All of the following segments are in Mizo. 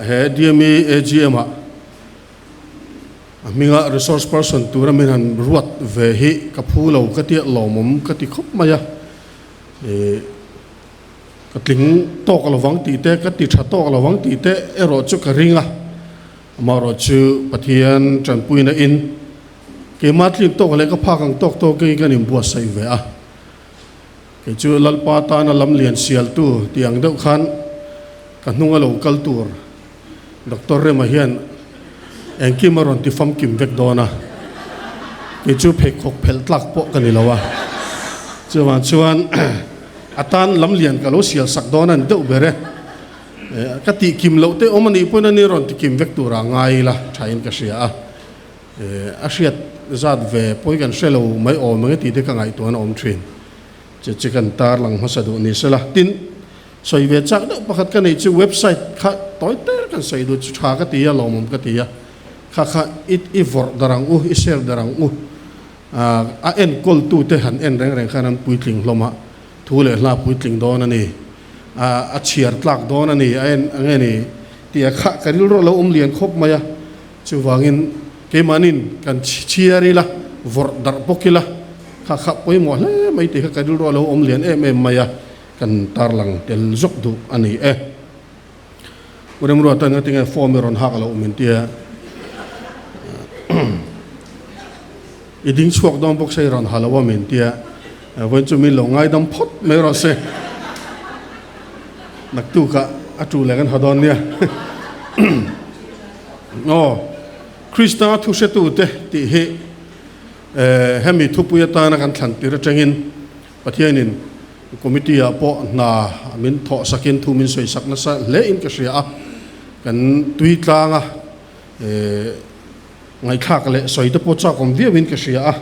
He DME AGM ah a hminga resource person tura min han ruat ve hi ka phu lo ka tia lawmawm ka ti khawp mai a, ih ka tling tawk lovang tih te ka ti tha tawk lovang tih te erawh chu ka ring a, amaherawh chu Pathian tanpuina in keimah tling tawk leh ka phak ang tawk tawk in kan inbuatsaih ve a. Kei chu Lalpa tana lam lian sialtu tih ang deuh khan ka hnung a lo kal tur Doctor Rema hian engkim a rawn ti famkim vek dawn a, kei chu pheikhawk phelh tlak pawh ka ni lo a, chuvang chuan a tan lam lian ka lo sial sak dawn a ni deuh ber e. Ka tih kim loh te awm a nih pawhin a ni rawn ti kim vek turah ngai ila thain ka hria a. A hriat zat ve pawi kan hre lo mai awm ang e tih te ka ngaihtuahna awm thin. Che che kan tar lang hmasa duh ni sela. Tin, sawi ve chak deuh pakhat ka neih chu website kha tawi ter kan sawi duh chu tha ka ti a, lawmawm ka ti a. Kha kha i i vawrh dar ang u, i share dar ang u. A enkawl tute han en reng reng khan an puitling hlawm a, thu leh hla puitling dawn a ni, a chhiar tlak dawn a ni, a en ang e ni tih a kha ka rilru a lo awm lian khawp mai a. Chuvangin keimahnin kan chhiar ila, vawrh darh bawk ila, kha kha pawimawh hle mai tih kha ka rilru a lo awm lian em em mai a, kan tarlang tel zawk duh a ni e. U Remruata eng atinge form i rawn hak loh min tia, i ding chhuak dawn bawk se i rawn ha lo a min tia, vawiin chu min lo ngaidam phawt mai rawh se. Naktukah a tu leh kan ha dawn nia. Aw, Krista thuhretute tih hi hemi thupui atana kan thlan tir atangin Pathianin committee ah pawh hna min thawh sakin thu min sawi sak nasa hle in ka hria a, kan tui tlanga ngaihthlak leh sawi te pawh chak awm viau in ka hria a.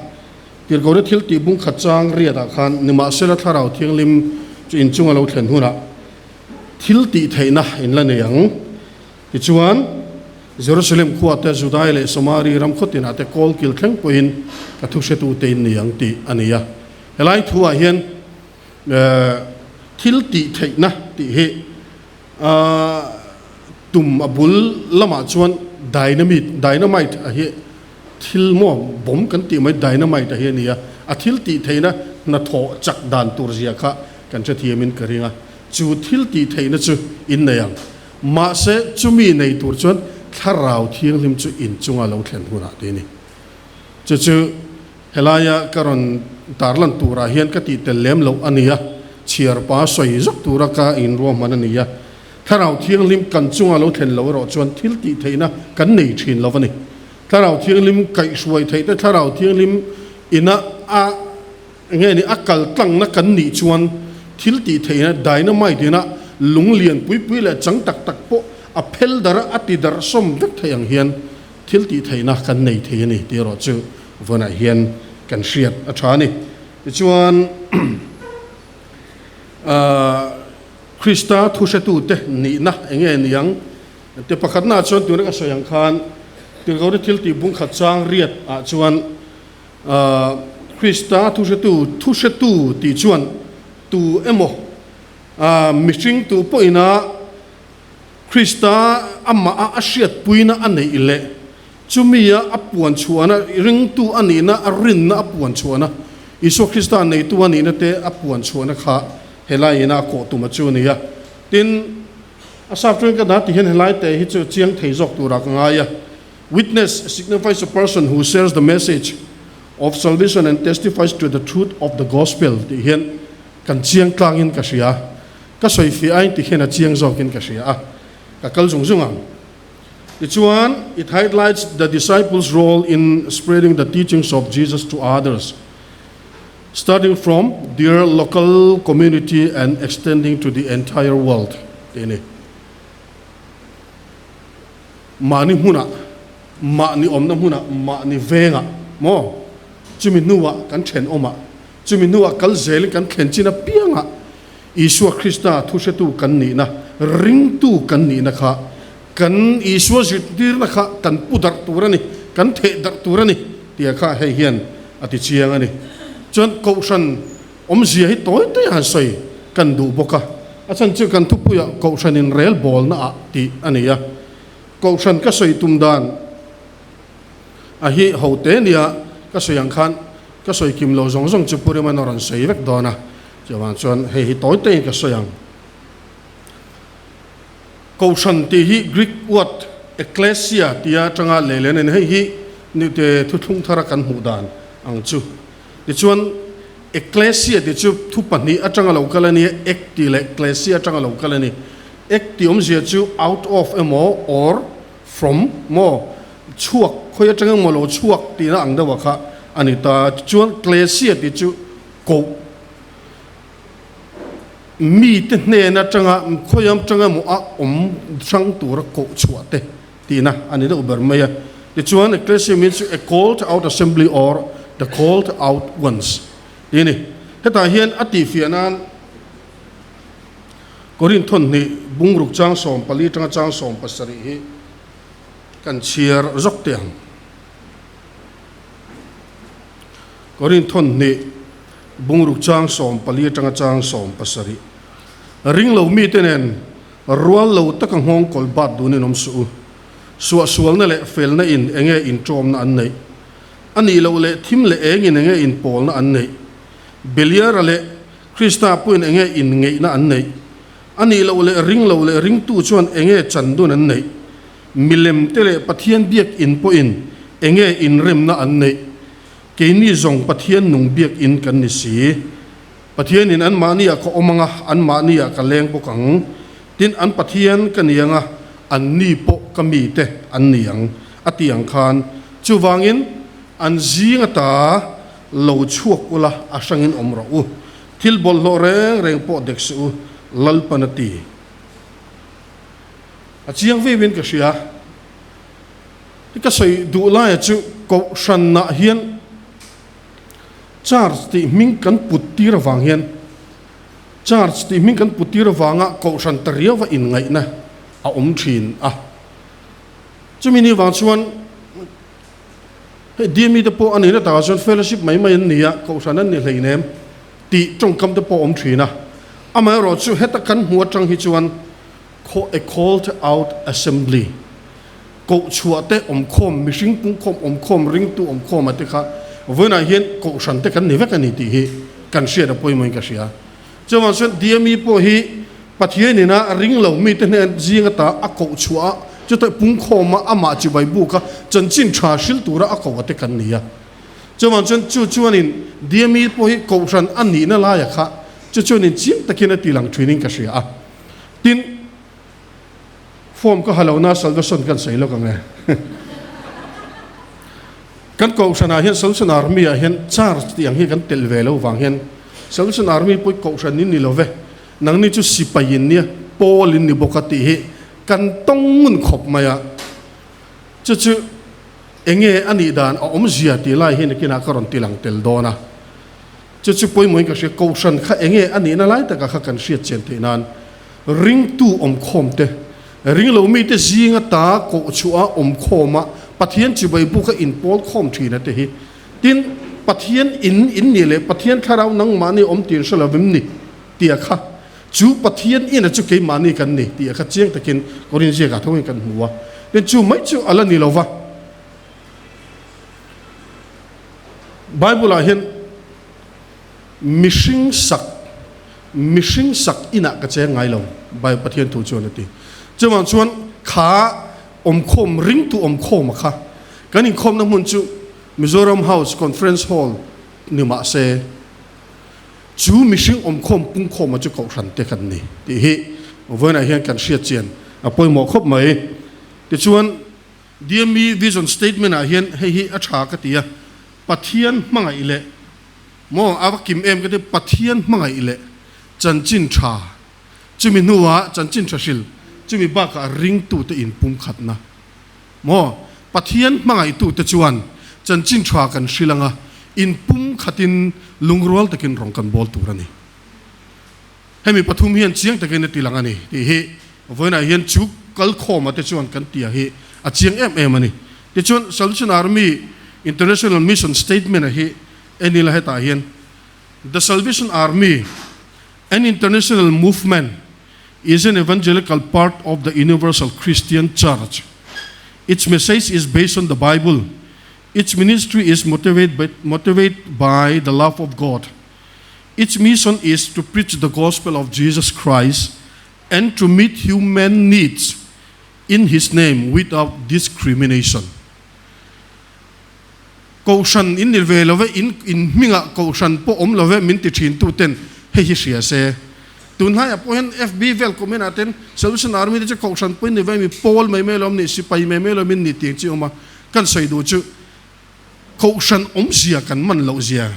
Tirhkohna thil tih bung khat chang riat ah khan nimahsela Thlarau Thianghlim chu inchunga lo thlen hunah thil tih theihna in la nei ang. Tichuan, Jerusalem khuate Judai leh Samari ram khaw tinah te kawl kil thleng pawhin ka thu hretute in ni ang tih a ni a. Helai thuah hian thil tih theihna tih hi tum a bul lamah chuan dynamite, dynamite, a hi thil maw bomb kan tih mai dynamite a hi a ni a. A thil tih theihna hnathawh chak dan tur zia kha kan hrethiamin ka ring a. Chu thil tih theihna chu in nei ang. Mahse, chumi nei tur chuan Thlarau Thianghlim chu inchunga lo thlen hunah tih a ni. Chu chu helaia ka rawn tarlan turah hian ka tih tel lem loh a ni a, chhiar pa sawi zawk tura ka inruahman a ni a. Thlarau Thianghlim kan chunga lo thlen loh erawh chuan thil tih theihna kan nei thin lo a ni. Thlarau Thianghlim kaihhruai theih te Thlarau Thianghlim ina a Nge ni a kal tlangna kan nih chuan thil tih theihna dynamite ina lung lian pui pui leh chang tak tak pawh a phel dar a, a ti darh sawm vek thei ang hian thil tih theihna kan nei thei a ni tih erawh chu vawnah hian kan hriat a tha a ni. Tichuan Krista thuhretute nihna enge ni ang? Ti pakhatnaah chuan tuna ka sawi ang khan Tirhkohna thil tih bungkhat chang riat ah chuan Krista thuhretu, thuhretu tih chuan tu emaw mihring tu pawhina Krista amah a a hriatpuina a neih leh chumia a puan chhuahna, ringtu a nihna, a rinna a puan chhuahna, Isua Krista neitu a nihna te a puan chhuahna kha helai ina a kawh tum a chu a ni a. Tin, a sap chuan ka dah ti hian helai te hi chu chiang thei zawk turah ka ngai a. Witness signifies a person who shares the message of salvation and testifies to the truth of the gospel tih hian kan chiang tlangin ka hria. Ka sawi fiah aiin ti hian a chiang zawkin ka hria a, ka kal zung zung ang. Tichuan, it highlights the disciples' role in spreading the teachings of Jesus to others, starting from their local community and extending to the entire world tih a ni. Mahni hmunah, mahni awmna hmunah, mahni vengah maw? Chumi hnuah kan thenawmah, chumi hnuah kal zelin kan thlen chin apiangah Isua Krista thuhretu kan nihna, ringtu kan nihna kha kan Isua zirtirna kha kan pu darh tur a ni, kan theh darh tur a ni tia kha hei hian a ti chiang a ni. Chuan Kohhran awmzia hi tawi tawi han sawi kan duh bawk a. A chhan chu kan thupuiah Kohhran in rel bawlna ah tih a ni a. Kohhran ka sawi tum dan a hi ho te nia ka sawi ang khan ka sawi kim lo zawng zawng chu Pu Riman a rawn sawi vek dawn a, chuvang chuan hei hi tawi tein ka sawi ang. Kohhran tih hi Greek word ekklesia tia atanga lehlen a ni. Hei hi nute thuthlung thara kan hmuh dan ang chu. Tichuan, ekklesia tih chu thu pahnih atanga lo kal a ni a, ek tih leh klesia atanga lo kal a ni. Ek tih awmzia chu out of emaw or from maw, chhuak, khawi atang emaw lo chhuak tihna ang deuha kha a ni ta. Tichuan, klesia tih chu koh. Mite hnen atanga khawiam tang emaw a awm hrang tura koh chhuah te tihna a ni deuh ber mai a. Tichuan, Ecclesia means a called out assembly or the called out ones tih a ni. Hetah hian a tihfiah nan Korinth thawhnih bungruk chang 14 atanga chang 17 hi kan chhiar zawk teh ang. Korinth thawhnih bungruk chang 14 atanga chang 17. Ring lo mite nen rual lo taka nghawng kawl bat dunin awm suh u. Suahsualna leh felna in enge inṭawmna an neih? A nih loh leh thim leh engin enge inpawlna an neih? Beliara leh Krista pawhin enge inngeihna an neih? A nih loh leh ring lo leh ringtu chuan enge chandun an neih? Milem te leh Pathian biakinn pawhin enge inremna an neih? Keini zawng Pathian nung biakinn kan ni si. Pathianin anmahniah ka awm anga, anmahniah ka leng bawk ang. Tin, an Pathian ka ni anga, anni pawh ka mite an ni ang, a ti ang khan. Chuvangin, an zing ata lo chhuak ula, a hrangin awm rawh u. Thil bawlhhlawh reng reng pawh dek suh u, Lalpan a ti. A chiang viauin ka hria. Hi ka sawi duh laia chu Kohhranah hian Church tih hming kan put tir avang hian Church tih hming kan put tir avanga Kohhran ta riauva inngaihna a awm thin a. Chumi ni vang chuan hei DME te pawh a nihna takah chuan fellowship mai mai an ni a, Kohhran an ni hleinem tih tawngkam te pawh a awm thin a. Amaherawhchu heta kan hmuh atang hi chuan Khaw a called out assembly, koh chhuah te awmkhawm, mihring pungkhawm awmkhawm, ringtu awmkhawm a te kha vawiinah hian kohhran te kan ni vek a ni tih hi kan hriat a pawimawhin ka hria. Chuvang chuan DME pawh hi Pathian ina ring lo mite hnen zing ata a koh chhuah a, chutah pungkhawm a amah chibai buk a chanchin tha hril tura a koh a te kan ni a. Chuvang chuan chu chuanin DME pawh hi kohhran a nihna laia kha chu chuanin chiang takin a tilang thinin ka hria a. Tin, form ka ha lo na Salvation kan sawi lawk ang e. Kan Kohhranah hian Salvation Army ah hian charge tih ang hi kan telh ve lo vang hian Salvation Army pawh Kohhran in ni lo ve, nangni chu sipai in nia, pawl in ni bawk a tih hi kan tawng ngun khawp mai a. Chu chu enge a nih dan a awmzia tih lai hi nakinah ka rawn tilang tel dawn a. Chu chu pawimawhin ka hria, Kohhran kha enge a nihna lai takah kha kan hriat chian theih nan ringtu awmkhawm te, ringlo mite zinga ta koh chhuah a awmkhawm a, Pathian chibai buka inpawl khawm thin a te hi. Tin, Pathian in in nih leh Pathian thlarau nangmahni awm tih an hre lovim ni tia kha chu Pathian ina chu keimahni kan ni tia kha chiang takin Korin ziakah tho hian kan hmu a. Tin, chu mai chu a la ni lova. Bible-ah hian mihring sak, mihring sak inah ka cheng ngai lo, Bible Pathian thu chuan a ti. Chuvang chuan kha awmkhawm, ringtu awmkhawma kha kan inkhawmna hmun chu Mizoram House Conference Hall ni mah se, chu mihring awmkhawm pungkhawma chu kohhran te kan ni tih hi vawiinah hian kan hriat chian a pawimawh khawp mai. Tichuan, DME vision statement ah hian hei hi a tha ka ti a, Pathian hmangaih leh maw a va kim em ka ti, Pathian hmangaih leh chanchin tha, chumi hnuah chanchin tha hril, chumi bakah ringtute inpumkhatna maw, Pathian hmangaihtute chuan chanchin tha kan hril anga inpumkhatin lungrual takin rawng kan bawl tur a ni. Hemi pathum hian chiang takin a ti lang a ni tih hi vawiinah hian chu kalkhawma te chuan kan tia hi a chiang em em a ni. Tichuan Salvation Army International Mission Statement a hi en ila hetah hian The Salvation Army, an international movement, is an evangelical part of the Universal Christian Church. Its message is based on the Bible. Its ministry is motivated by, motivated by the love of God. Its mission is to preach the gospel of Jesus Christ and to meet human needs in His name without discrimination. Kohhran in ni ve love, in in hmingah kohhran pawh awm love min ti thin tu ten hei hi hria se. Tunlaiah pawh hian FB vel comment ah ten Salvation Army te chu kohhran pawh in ni ve mi pawl mai mai lawm ni, sipai mai mai lawm in ni tih ang chi a awm a. Kan sawi duh chu kohhran awmzia kan man loh zia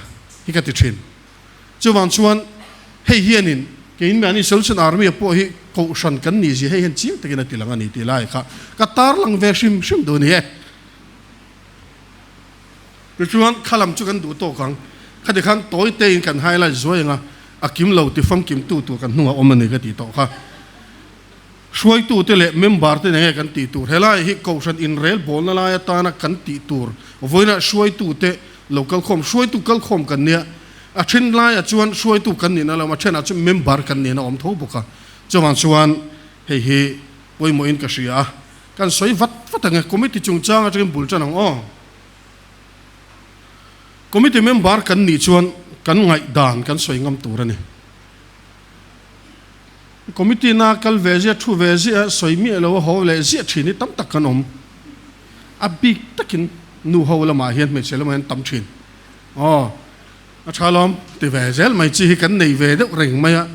hi ka ti thin. Chuvang chuan hei hianin keiin mahni Salvation Army ah pawh hi kohhran kan nih zia hei hian chiang takin a ti lang a ni tih lai kha ka tarlang ve hrim hrim duh a ni e. Tichuan kha lam chu kan duh tawk ang. Khati khan tawi tein kan highlight zuai ang a, a kim lo ti famkim tu tur kan hnungah awm a ni ka tih tawh kha. Hruaitute leh member te nen nge kan tih tur? Helai hi Kohhran inrel bawlna lai atana kan tih tur vawiinah hruaitute lo kalkhawm, hruaitu kalkhawm kan nia, a then laiah chuan hruaitu kan nihna lo awm a, thenah chuan member kan nihna a awm tho bawk a. Chuvang chuan hei hi pawimawhin ka hria a, kan sawi vat vat ang e. Committee chungchang atangin bul tan ang aw. Committee member kan nih chuan kan ngaihdan kan sawi ngam tur a ni. Committee na kal ve ziah, thu ve ziah, sawi miah lo a haw leh ziah thin hi tam tak kan awm. A bik takin nu ho lamah hian hmeichhe lamah hian tam thin. Aw, a tha lawm ti ve zel mai chi hi kan nei ve deuh reng mai a,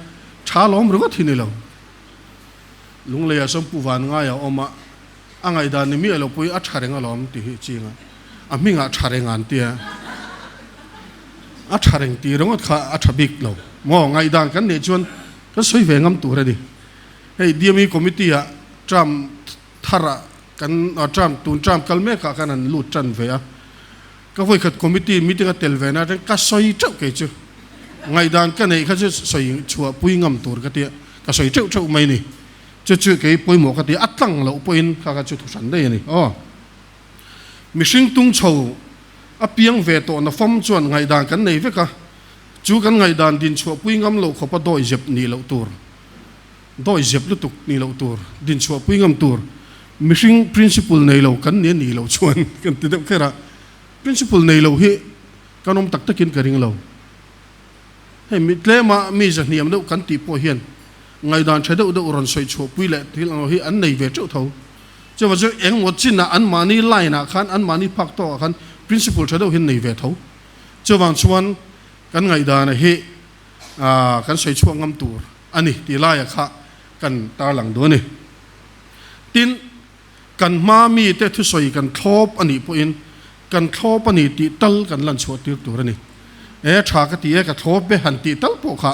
tha lawm ringawt hi ni lo. Lungleiah sawn Pu Van Ngaia a awm a, a ngaihdan ni miah lo pawhin a tha reng alawm ti hi ching a, a hmingah tha reng an tia. A tha reng tih ringawt kha a tha bik lo maw? Ngaihdan kan neih chuan kan sawi ve ngam tur a ni. Hei DME committee ah term thar ah kan term tun term kal mek ah khan an lut tan ve a. Ka vawikhat committee meeting a tel ve na atang ka sawi teuh kei chu. Ngaihdan ka neih kha chu sawi chhuah pui ngam tur ka tia ka sawi teuh teuh mai ni. Chu chu kei pawimawh ka ti a tlang loh pawhin kha kha chu thuhran daih a ni aw. Mihring tung chho a piang ve tawh na fam chuan ngaihdan kan nei vek a, chu kan ngaihdan din chhuah pui ngam loh khawpa dawi zep nih loh tur, dawi zep lutuk nih loh tur, din chhuah pui ngam tur, mihring principle nei lo kan ni a nih loh chuan kan ti deuh kher a, principle nei lo hi kan awm tak takin ka ring lo. Hei mi tlema mi zahniam deuh kan tih pawh hian ngaihdan tha deuh deuh rawn sawi chhuah pui leh thil ang hi an nei ve teuh tho. Chuvang chu engmaw chinah anmahni line ah khan anmahni phak tawkah khan principle tha deuh hi an nei ve tho. Chuvang chuan kan ngaihdan hi kan sawi chhuak ngam tur a ni tih laia kha kan tarlang duh a ni. Tin, kan hma mite thusawi kan thlawp a nih pawhin kan thlawp a ni tih tal kan lan chhuah tir tur a ni. E tha ka ti e, ka thlawp e han tih tal pawh kha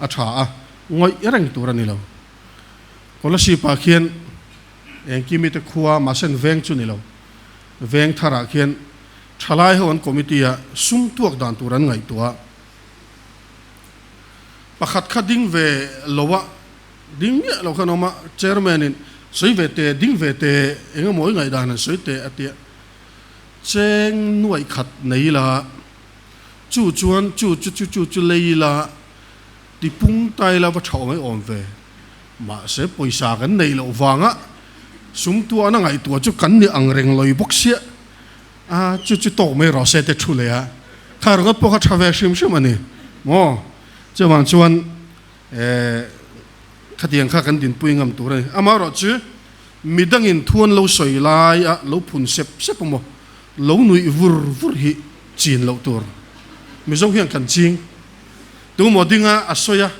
a tha a, ngawih reng tur a ni lo. Kolasib-ah khian Engkimi te khua mahse veng chu ni lo, veng tharah khian thalai ho an committee ah sum tuak dan tur an ngaihtuah a, pakhat kha ding ve lo a, ding miah lo khan a awm a, chairman in sawi ve te, ding ve te, eng emaw i ngaihdan an sawi teh a tia, cheng nuaih khat nei ila, chu chuan chu chu chu chu chu lei ila, tipung ta ila va tha awm ai awm ve. Mahse pawisa kan neih loh vanga sum tuahna ngaihtuah chu kan ni ang reng lawih bawk sia a, chu chu tawk mai rawh se te thu leh a, kha ringawt pawh kha tha ve hrim hrim a ni maw? Chuvang chuan eh khatiang kha kan dinpui ngam tur a ni. Amaherawh chu midangin thu an lo sawi lai a lo phun sep sep a maw, lo nuih vur vur hi chin loh tur. Mizo hian kan ching. Tumaw dinga a sawi a.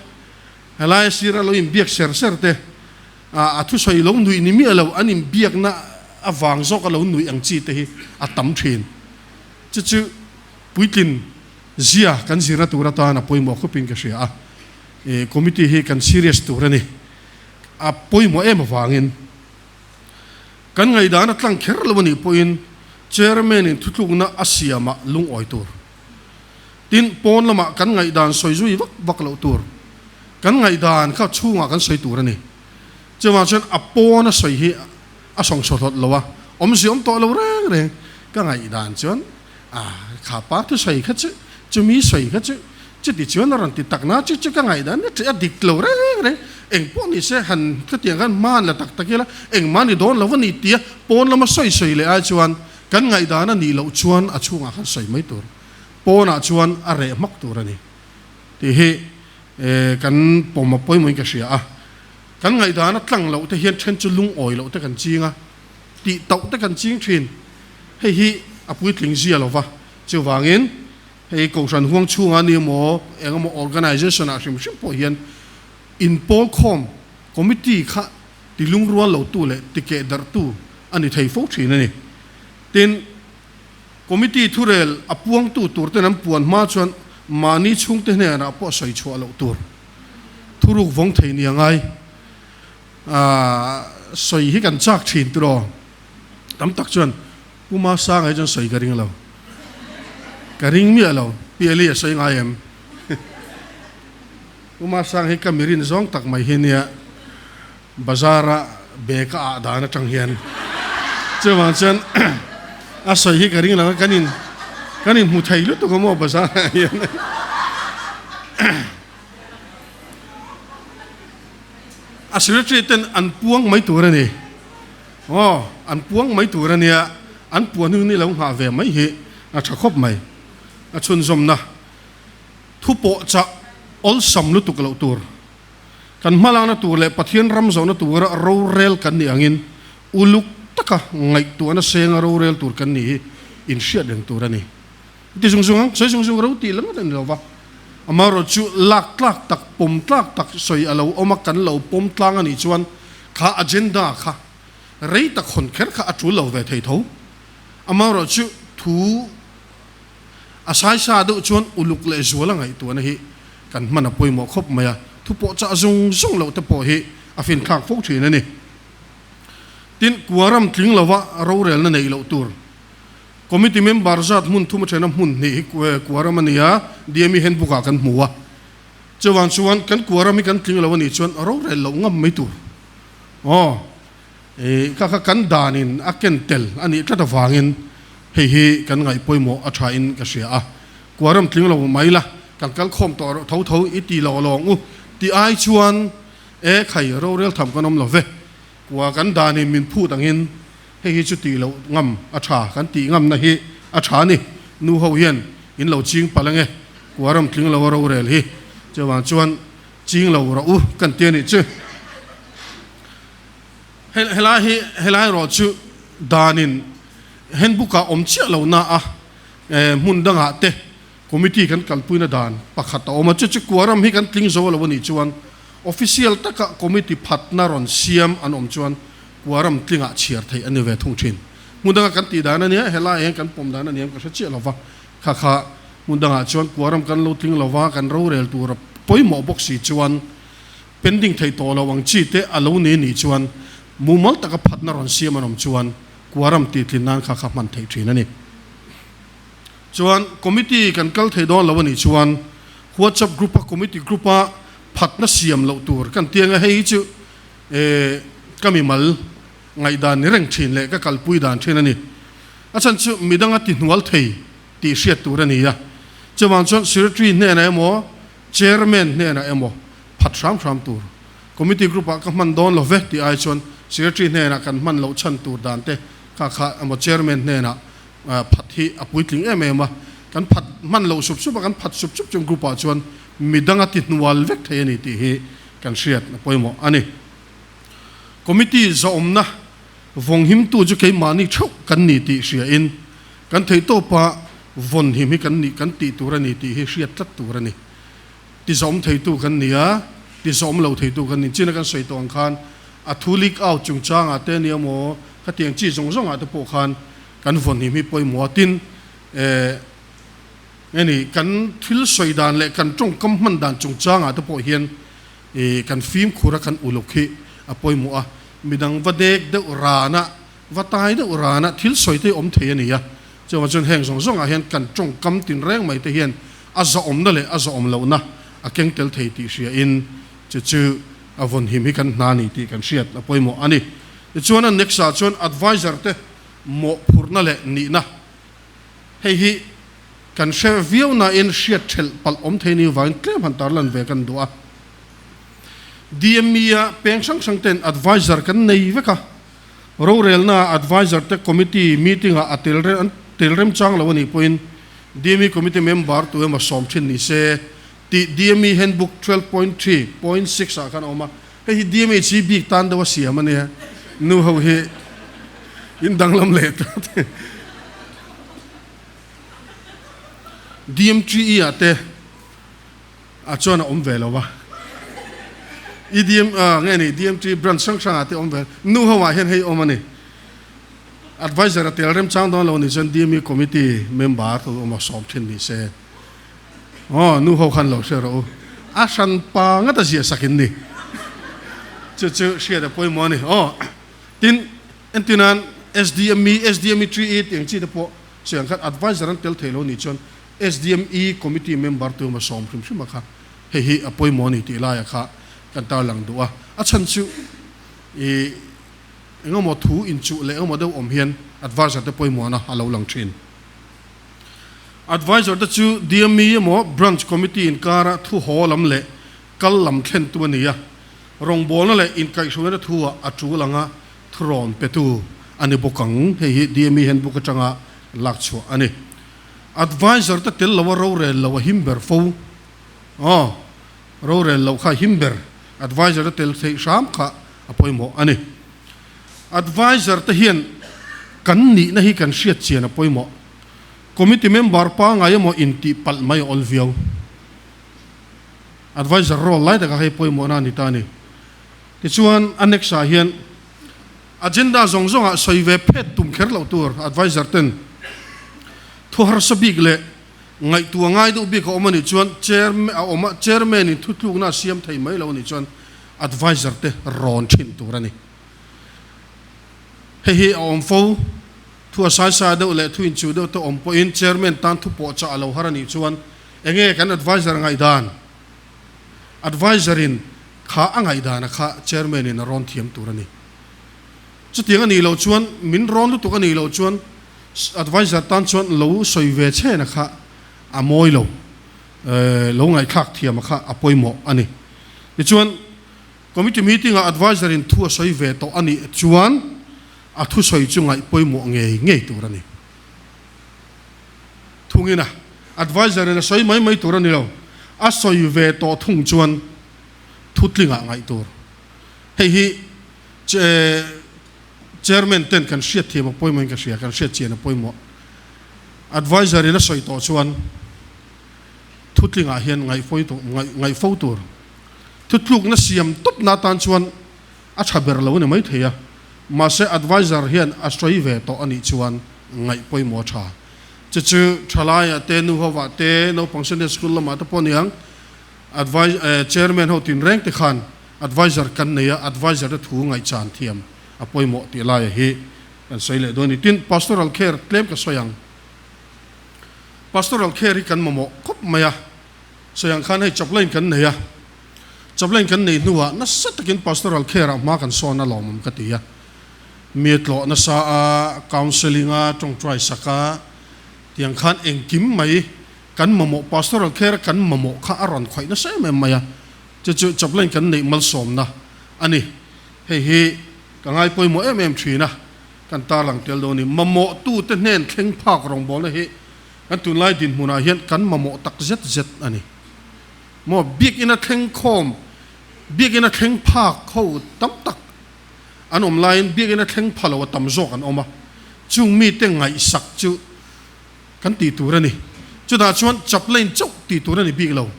Helai sira lo inbiak ser ser te, a thusawi lo nuih ni miah lo, an inbiakna avang zawka lo nuih ang chi te hi a tam thin. Chu chu puitlin zia kan zirna tur atan a pawimawh khawpin ka hria a, committee hi kan serious tur a ni. A pawimawh em avangin kan ngaihdan a tlang kher lo a nih pawhin chairman in thutlukna a siamah lungawi tur. Tin, pawn lamah kan ngaihdan sawi zui vak vak loh tur, kan ngaihdan kha chhungah kan sawi tur a ni. Chuvang chuan a pawn a sawi hi a sawngsaw hlawt lo a, awmzia awm tawh lo reng reng. Ka ngaihdan chuan a kha pa thusawi kha chu, chumi sawi kha chu, chuti chuan a rawn ti tak na chu chu ka ngaihdan a dik lo reng reng. Eng pawh ni se han khatiang khan hma han la tak tak ila engmah ni dawn lo a ni tia pawn lama sawi sawi leh ai chuan kan ngaihdan a nih loh chuan a chhungah khan sawi mai tur. Pawnah chuan a reh hmak tur a ni tih hi kan pawm a pawimawhin ka hria a. Kan ngaihdan a tlang loh te hian then chu lungawi loh te kan ching a, tih tauh te kan ching thin. Hei hi a puitling zia lo va, chuvangin hei Kohhran huang chhungah ni emaw eng emaw organization ah hrim hrim pawh hian inpawl khawm committee kha ti lungrual lo tu leh ti keh darh tu a ni thei fo thin a ni. Tin, committee thurel a puangtu tur ten an puan hma chuan mahni chhungte hnenah pawh sawi chhuah loh tur. Thuruk vawng thei ni a ngai. Sawi hi kan chak thin tiraw? Tam tak chuan Pu Masanga hi chuan sawi ka ring lo. Ka ring miah lo. Pi Eli a sawi ngai em? Pu Masanga hi ka mirin zawng tak mai hi nia bazar-a bag a ah dan atang hian chuvang chuan a sawi hi ka ring lo a, kan in kan inhmu thei lutuk a maw bazar ah hian. A secretary ten an puang mai tur a ni. Aw, an puang mai tur a nia, an puan hun hi lo nghah ve mai hi a tha khawp mai. A chhunzawmna thu pawh chah awlsam lutuk loh tur. Kan hmalakna tur leh Pathian ram zawhna tura rorel kan nih angin uluk taka ngaihtuahna senga rorel tur kan nih hi inhriat reng tur a ni. Ti zung zung ang, sawi zung zung ro tih lang a ni lo va. Amaherawh chu lak tlak tak, pawm tlak tak sawi a lo awm a, kan lo pawm tlang a nih chuan kha agenda kha rei tak hawn kher kha a tul lo ve thei tho. Amaherawh chu thu a saisa deuh chuan uluk leh zual a ngaihtuahna hi kan hman a pawimawh khawp mai a, thu pawh chah zung zung loh te pawh hi a finthlak fo thin a ni. Tin, kuaram tling lova rorelna neih loh tur. Committee member zat hmun thum athena hmun hnih hi kuaram a ni a, DME handbook ah kan hmu a. Chuvang chuan kan kuaram hi kan tling lo a nih chuan rorel loh ngam mai tur. Aw, i kha kha kan danin a ken tel a nih tlat avangin hei hi kan ngaih pawimawh a tha in ka hria a. Kuaram tling lo mai la, kan kal khawm tawh rawh tho tho i ti lo lawng u tih ai chuan e khai rorel tham kan awm lo ve. Kua kan danin min phut angin Hei hi chu tih loh ngam a tha, kan tih ngamna hi a tha a ni. Nu ho hian in lo ching palh ange, kuaram tling lo a rorel hi. Chuvang chuan ching lo rawh u kan ti a nih chu. Helai hi helai erawh chu danin handbook ah awm chiah lo na a, hmun dangah te committee kan kalpuina dan pakhat a awm a, chu chu kuaram hi kan tling zo lo a nih chuan official taka committee phatna rawn siam an awm chuan Kuaram tlingah chhiar theih a ni ve thung thin. Hmun danga kan tih dan a nia, helai hian kan pawm dan a niam ka hre chiah lo va, kha kha hmun dangah chuan kuaram kan lo tling lo va, kan rorel tur a pawimawh bawk si chuan pending theih tawh lo ang chi te a lo ni nih chuan mumal taka phatna rawn siam an awm chuan kuaram tih tlin nan kha kha hman theih thin a ni. Chuan committee kan kal thei dawn lo a nih chuan WhatsApp group a committee group a phatna siam loh tur kan ti anga hei hi chu E, ka mimal ngaihdan ni reng thin leh ka kalpui dan thin a ni. A chhan chu midang a tihnual thei tih hriat tur a ni a. Chuvang chuan Secretary hnenah emaw, Chairman hnenah emaw phat hram hram tur. Committee group ah ka hman dawn lo ve tih ai chuan Secretary hnenah kan hman loh chhan tur dan te kha kha emaw Chairman hnenah phat hi a puitling em em a. Kan phat hman loh sup sup a, kan phat sup sup chung group ah chuan midang a tihnual vek thei a ni tih hi kan hriat a pawimawh a ni. Committee zawmna vawnghimtu chu keimahni theuh kan ni tih hriain kan theihtawpa vawnhim hi kan nih kan tih tur a ni tih hi hriat tlat tur a ni. Ti zawm theitu kan ni a, ti zawm lo theitu kan ni. China kan sawi tawh ang khan a thu leak out chungchangah te nia maw khatiang chi zawng zawngah te pawh khan kan vawnhim hi pawimawh a. Tin, eh, Nge ni, kan thil sawi dan leh kan tawngkam hman dan chungchangah te pawh hian kan fimkhur a, kan uluk hi a pawimawh a. Midang va dek deuh rana, va tai deuh rana thil sawi te hi awm thei a ni a. Chuvang chuan heng zawng zawngah hian kan tawngkam tinreng mai te hian a zawhawmna leh a zawhawm lohna a keng tel thei tih hriain chu chu a vawnhim hi kan hna ni tih kan hriat a pawimawh a ni. Tichuan a next ah chuan adviser te mawhphurhna leh nihna Hei hi kan hre viau nain hriat thelh palh awm thei ni vangin tlem han tarlan ve kan duh a. DME-a peng hrang hrang ten adviser kan nei vek a, rorelna adviser te committee meeting-ah a tel an tel remchang lo a nih pawhin DME committee member tu emaw sawm thin ni se tih DME handbook 12.3.6 ah khan a awm a, hei hi DME chi bik tan deuh a siam a nia, nu ho hi in danglam leh ta te. DMTE ah te a chuan a awm ve lo a, EDM nge ni DMT branch hrang hrang ah te awm ve, nu ho ah hian hei awm a ni. Adviser a tel remchang dawn lo ni chuan DME committee member tu awm a sawm thin ni se. Aw nu ho khan lo hre rawh u, a hran pa ngat a ziah sak in ni. Chu chu hriat a pawimawh a ni. Aw tin entirnan SDME, SDME 3E tih ang chi te pawh sawi ang khan adviser an tel thei lo ni chuan SDME committee member tu emaw sawm hrim hrim a kha hei hi a pawimawh a ni tih laia kha kan tarlang duh a. A chhan chu ih engemaw thu inchuh leh engemaw deuh awm hian adviser te pawimawhna a lo lang thin. Adviser te chu DME emaw branch committee inkara thu haw lam leh kal lam thlentu a ni a, rawngbawlna leh inkaihhruaina thu ah a tul anga thurawn petu a ni bawk ang. Hei hi DME handbook atanga lak chhuah a ni. Adviser te tel loa rorel lo a him ber fo. Aw, rorel loh kha a him ber. Adviser te tel theih hram kha a pawimawh a ni. Adviser te hian kan nihna hi kan hriat chian a pawimawh. Committee member pangai emaw intih palh mai a awl viau. Adviser role lai takah hei pawimawhna a ni ta a ni. Tichuan, annex ah hian agenda zawng zawngah sawi ve phet tum kher loh tur adviser ten thu harsa bik leh ngaihtuah ngai deuh bik a awm a nih chuan chair a awm a, chairman in thutlukna a siam thei mai lo a nih chuan adviser te rawn thin tur a ni. Hei hi a awm fo, thu a saisa deuh leh thu inchuh deuh te awm pawhin chairman tan thu pawh chah a lo har a nih chuan enge kan adviser ngaihdan? Adviser in kha a ngaihdana kha chairman in a rawn thiam tur a ni. Chutiang a nih loh chuan min rawn lutuk a nih loh chuan adviser tan chuan lo sawi ve chhena kha a mawi lo, lo ngaihthlak thiam a kha a pawimawh a ni. Tichuan committee meeting ah adviser in thu a sawi ve tawh a nih chuan a thusawi chu ngaih pawimawh ngei ngei tur a ni. Thungin a adviser in a sawi mai mai tur a ni lo, a sawi ve tawh thung chuan thutlingah ngaih tur. Hei hi chairman ten kan hriat thiam a pawimawh in ka hria, kan hriat chian a pawimawh. Adviser in a sawi tawh chuan thutlingah hian ngaih fo tur. Thutlukna siam tawpna atan chuan a tha ber lo a ni maithei a, mahse adviser hian a sawi ve tawh a nih chuan ngaih pawimawh a tha. Chu chu thalaiah te, nu hovah te, naupang Sunday school lamah te pawh aniang advi chairman ho tinreng te khan adviser kan nei a, adviser te thu ngaihchan thiam a pawimawh tih laia hi kan sawi leh dawn a ni. Tin, pastoral care tlem ka sawi ang. Pastoral care hi kan mamawh khawp mai a, sawi ang khan hei chaplain kan nei a, Chaplain kan neih hnuah nasa takin pastoral care ah hma kan sawn a lawmawm ka ti a. Mi a tlawh nasa a, counselling a, tawngtai sak a, tiang khan engkim mai kan mamawh pastoral care kan mamawh kha a rawn khawih nasa em em mai a. Chu chu chaplain kan neih malsawmna a ni. Hei hi ka ngai pawimawh em em thin a, kan tarlang tel dawn a ni. Mamawhtute hnen thleng phak rawngbawlna hi kan tunlai dinhmunah hian kan mamawh tak zet zet a ni. Maw biakinn a thleng khawm, biakinn a thleng phak ho tam tak an awm laiin biakinn a thleng pha lo a tam zawk an awm a, chung mite ngaihsak chu kan tih tur a ni. Chutah chuan chaplain chauh tih tur a ni bik lo.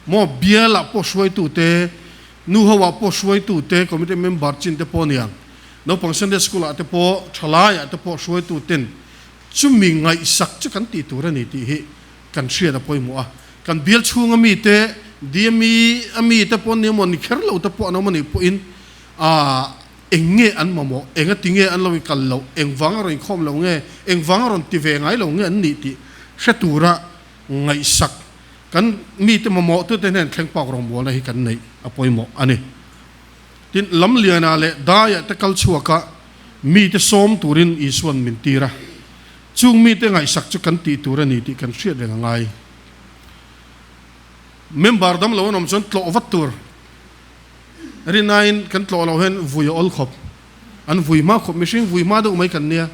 Maw bialah pawh hruaitute, nu hoah pawh hruaitute, committee member chin te pawh aniang, naupang Sunday school ah te pawh, thalaiah te pawh hruaituten chumi ngaihsak chu kan tih tur a ni tih hi kan hriat a pawimawh a, kan bial chhunga mite, DME a mite pawh an ni emaw, ni kher lo te pawh an awm a nih pawhin aah eng nge an mamawh, enga ti nge an lo in kal loh, eng vang a rawn inkhawm lo nge, eng vang a rawn ti ve ngai lo nge an nih tih hre tura ngaihsak kan mite mamawh tute hnen thleng pak rawngbawlna hi kan neih a pawimawh a ni. Tin, Lamliana leh Daia te kal chhuaka mite sawm turin Isua'n min tir a. Chung mite ngaihsak chu kan tih tur a ni tih kan hriat reng a ngai. Member dam lo an awm chuan tlawh vat tur. Rinain kan tlawh loh hian vui a awl khawp. An vui hma khawp, mihring vui hma deuh mai kan nia.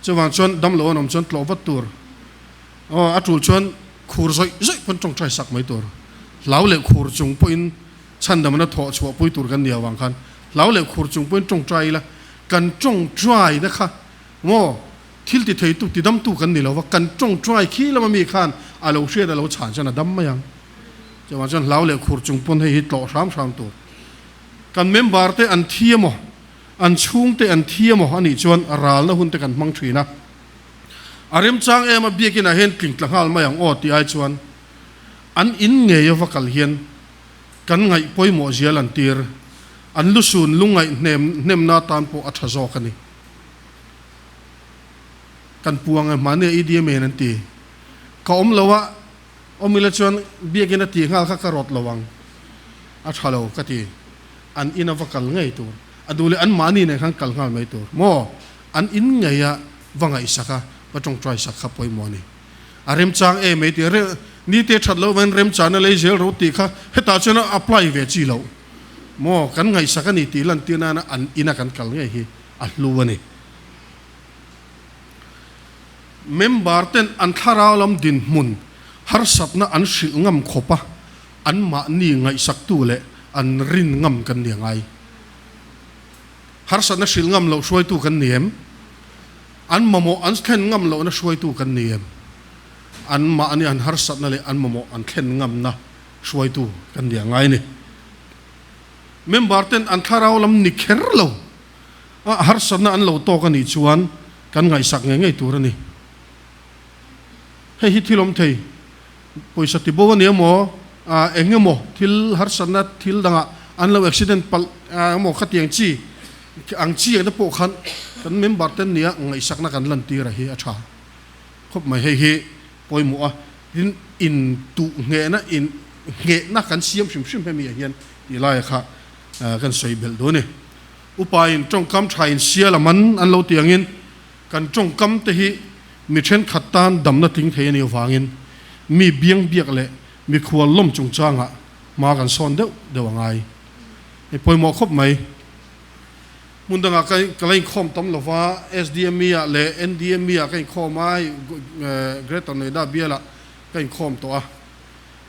Chuvang chuan dam lo an awm chuan tlawh vat tur. Aw, a tul chuan khur zawih zawih pawn tawngtai sak mai tur. Hlau leh khur chung pawhin chhandamna thawh chhuah pui tur kan nia avang khan hlau leh khur chung pawhin tawngtai ila, kan tawngtai na kha maw thil ti theitu ti damtu kan ni lo va, kan tawngtai khi lama mi khan a lo hriat a lo chhan chuan a dam mai ang. Chuvang chuan hlau leh khur chung pawn hei hi tlawh hram hram tur. Kan member te an thi emaw, an chhungte an thi emaw a nih chuan ralna hun te kan hmang thin a. A remchang em a biakin ah hian tling tla nghal mai ang aw tih ai chuan an in ngei a va kal hian kan ngaih pawimawh zial an tir, an lusun lungngaih hnem hnemna tan pawh a tha zawk a ni. Kan puang e hmahnia EDM en an ti. Ka awm lo a, awm ila chuan biakin a tih nghal kha ka rawt lo ang. A tha lo ka ti. An in a va kal ngei tur. A duh leh an mahni nen khan kal nghal mai tur. Maw? An in ngei a va ngaihsak a, va tawngtai sak kha pawimawh a ni. A remchang em ei tih reng, ni te that loh vain remchahna lei zel ro tih kha hetah chuan a apply ve chi loh. Maw? Kan ngaihsak a ni tih lantir nana an ina kan kal ngei hi a hlu a ni. Member ten an thlarau lam dinhmun harsatna an hrilh ngam khawp a, anmahni ngaihsaktu leh an rin ngam kan ni a ngai. Harsatna hrilh ngam loh hruaitu kan ni em? An mamawh an thlen ngam lohna hruaitu kan ni em? Anmahni an harsatna leh an mamawh an thlen ngamna hruaitu kan ni a ngai a ni. Member ten an thlarau lam ni kher lo a harsatna an lo tawk a nih chuan kan ngaihsak ngei ngei tur a ni. Hei hi thil awm thei, pawisa ti bo a ni emaw, eng emaw thil harsatna thil dangah an lo accident palh emaw khatiang chi ang chi ang te pawh khan kan member te nia ngaihsakna kan lantir a hi a tha khawp mai. Hei hi pawimawh a, tin in tuh nghehna in nghehna kan siam hrim hrim hemi ah hian tih laia kha kan sawi belh dawn a ni. Upa in tawngkam tha in sial a man an lo ti angin Kan tawngkam te hi mi thenkhat tan damna tling thei a nih avangin mi biang biak leh mikhual lawm chungchangah hma kan sawn deuh deuh a ngai. Hei pawimawh khawp mai. Hmun dangah ka ka la inkhawm tam lo va, SDME ah leh NDME ah ka inkhawm a, hei Greater Noida bialah ka inkhawm tawh a.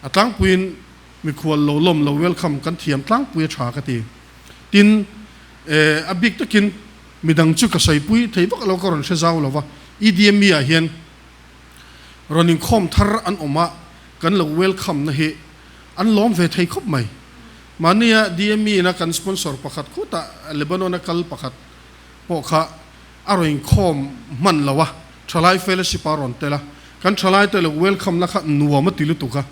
A tlangpuiin mikhual lo lawm lo welcome kan thiam tlangpui a tha ka ti. Tin, a bik takin Midang chu ka saipui thei vak lo ka rawn hre zau lo va, EDME ah hian rawn inkhawm thar an awm a, kan lo welcome na hi an lawm ve thei khawp mai. Mahnia DME in a kan sponsor pakhat khutah Lebanon a kal pakhat pawh kha a rawn inkhawm hman lo a, thalai fellowship a rawn tel a, kan thalai te lo welcome na kha nuam a ti lutuk a,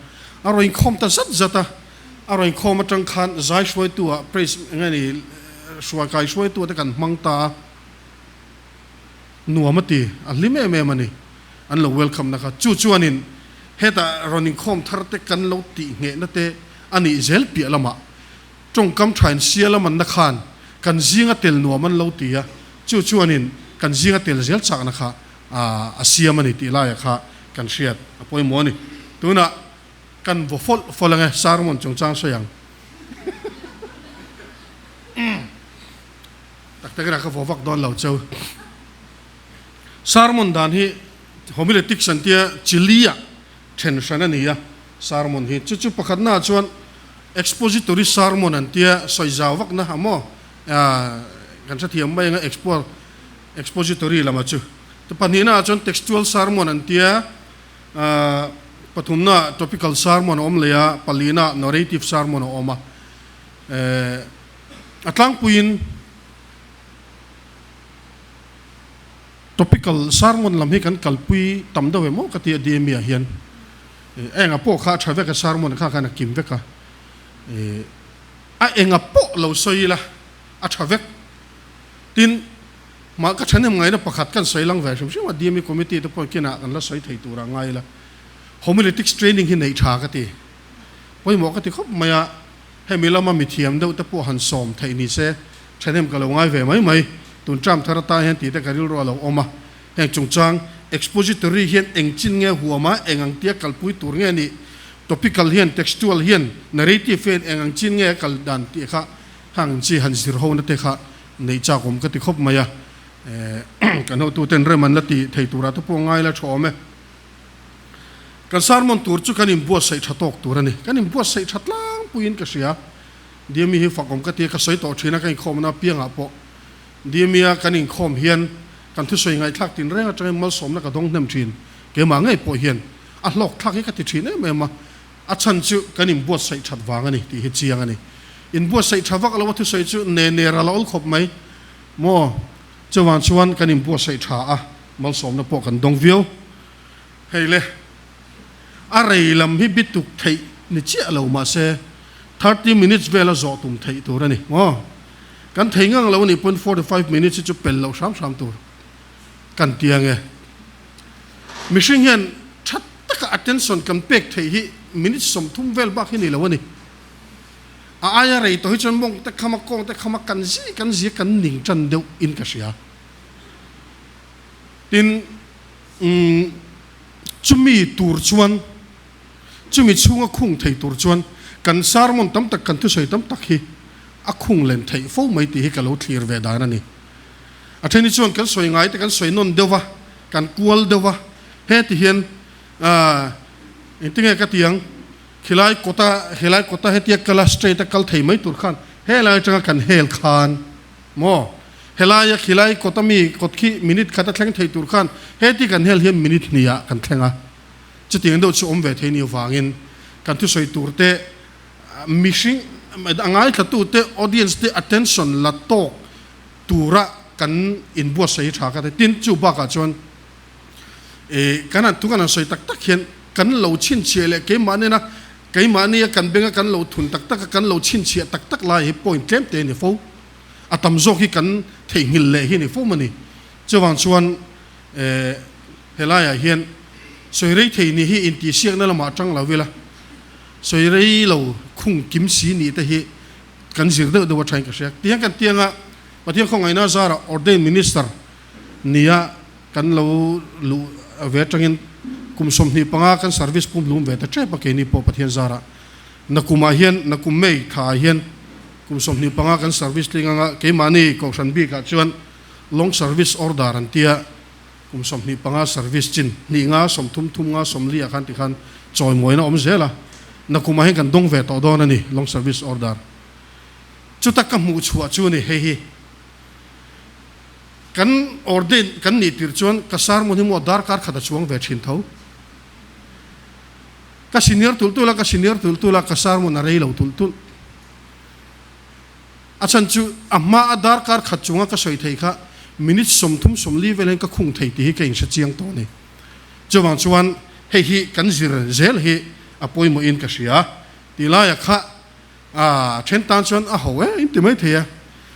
a rawn inkhawm ta zat zat a. A rawn khawm atang khan zai hruaitu ah praise eng nge ni hruai kai hruaitu te kan hmang ta a, nuam a ti, a hlim em em a ni, an lo welcome na kha. Chu chuanin hetah rawn inkhawm thar te kan lo tih nghehna te a nih zel piah lamah tawngkam thain sial a manna khan kan zinga tel nuam an lo ti a, chu chuanin kan zinga tel zel chakna kha a siam a ni tih laia kha kan hriat a pawimawh a ni. Tunah Kan vaw fawlh fawlh ang e, sermon chungchang sawi ang. Tak takin a ka vaw vak dawn lo cheu. Sermon dan hi homiletics an tia chili ah then hran a ni a, sermon hi. Chu chu pakhatna ah chuan expository sermon an tia sawi zau vakna a maw? Kan hrethiam mai ang a expository lama chu. Pahnihna ah chuan textual sermon an tia. Pathumna topical sermon a awm leh a, palina narrative sermon a awm a. A tlangpuiin topical sermon lam hi kan kalpui tam deuh em aw ka ti a DME ah hian. Enga pawh kha a tha vek a sermon kha khan a kim vek a. A enga pawh lo sawi ila a tha vek. Tin, Mah ka thahnem ngaihna pakhat kan sawi lang ve hrim hrim a, DME committee te pawh kinah kan la sawi thei tur ah ngai ila, homiletics training hi neih tha ka ti. Pawimawh ka ti khawp mai a, hemi lama mithiam deuh te pawh han sawm theih ni se, thahnem ka lo ngai ve mai mai. Tun term thar atan hian tih te ka rilru a lo awm a, heng chungchang expository hian eng chin nge huam a, eng ang tia kalpui tur nge nih? Topical hian, textual hian, narrative hian eng ang chin nge a kal dan tih kha hang chi han zir ho na te kha neih chak awm ka ti khawp mai a. Kan hotuten rem an la ti thei turah te pawh ngai la tha awm e. Kan sermon tur chu kan inbuatsaih tha tawk tur a ni. Kan inbuatsaih tha tlangpuiin ka hria. Dmi hi fak awm ka ti a, ka sawi tawh thin a, ka inkhawmna apiangah pawh Dmi-a kan inkhawm hian kan thusawi ngaihthlak tinreng atangin malsawmna ka dawng hnem thin. Keimah ngei pawh hian a hlawkthlak hi ka ti thin em em a, a chhan chu kan inbuatsaih that vang a ni tih hi chiang a ni. Inbuatsaih tha vak lo a thusawi chu ne ne ral a awl khawp mai maw? Chuvang chuan kan inbuatsaih tha a, malsawmna pawh kan dawng viau. Hei le, a rei lam hi bituk theih ni chiah lo mahse 30 minutes vela zawh tum theih tur a ni maw? Kan thei ngang lo a nih pawn 45 minutes hi chu pel loh hram hram tur kan ti ang e. Mihring hian tha taka attention kan pek theih hi minute 30 vel bak hi ni lo a ni. A aia rei tawh hi chuan mawng te khama kawng te khama kan zi kan zia kan ning tan deuh in ka hria. Tin, umm chumi tur chuan chumi chhunga khung thei tur chuan kan sermon tam tak kan thusawi tam tak hi a khung len theih fo mai tih hi ka lo thlir ve dan a ni. A then hi chuan kan sawi ngai te kan sawi nawn deuh va, kan kual deuh va, heti hian aah engtinge ka ti ang, khilai kawta helai kawta hetia kala straight a kal thei mai tur khan helai atanga kan hel khan maw helaia khilai kawta mi kawt khi minute khat a thleng thei tur khan heti kan hel hian minute hnih ah kan thleng a, chutiang deuh chu awm ve thei ni avangin kan thusawi tur te mihring a ngaithlatute audience te attention la tawk tura kan inbuatsaih hi tha ka ti. Tin, chu bakah chuan eh kan han thu kan han sawi tak tak hian kan lo chhinchhiah leh keimah nena keimahnia kan benga kan lo thun tak tak a kan lo chhinchhiah tak tak lai hi point tlem te a ni fo. A tam zawk hi kan theihnghilh leh hi a ni fo mawni. Chuvang chuan eh helaiah hian sawi rei thei ni hi intihsiakna lamah tang lo ila sawi rei lo khung kim si nih te hi kan zir deuh deuh athain ka hria. Tihian kan tianga Pathian khawngaihna zarah ordained minister nia kan lo luh ve atangin kum 25 kan service pum hlum ve ta tep a keini pawh Pathian zarah nakumah hian nakum May thlaah hian kum 25 kan service tling anga keimahni kohhran bikah chuan long service order an tia kum 25 service chin hnih nga 30 thum nga 40 ah khan tikhan chawimawina awm zel a, nakumah hian kan dawng ve tawh dawn a ni long service order. Chuta ka hmuh chhuah chu a ni hei hi. Kan ordain kan nih tirh chuan ka sermon hi maw darkar khat a chuang ve thin tho. Ka senior tulh tulh a, ka senior tulh tulh a, ka sermon a rei lo tulh tulh. A chhan chu a hma a darkar khat chunga ka sawi thei kha minute 30 40 vel hian ka khung thei tih hi ka inhre chiang tawh a ni. Chuvang chuan hei hi kan zir zel hi a pawimawhin ka hria. Tih laiah kha a then tan chuan a ho e in ti mai thei a,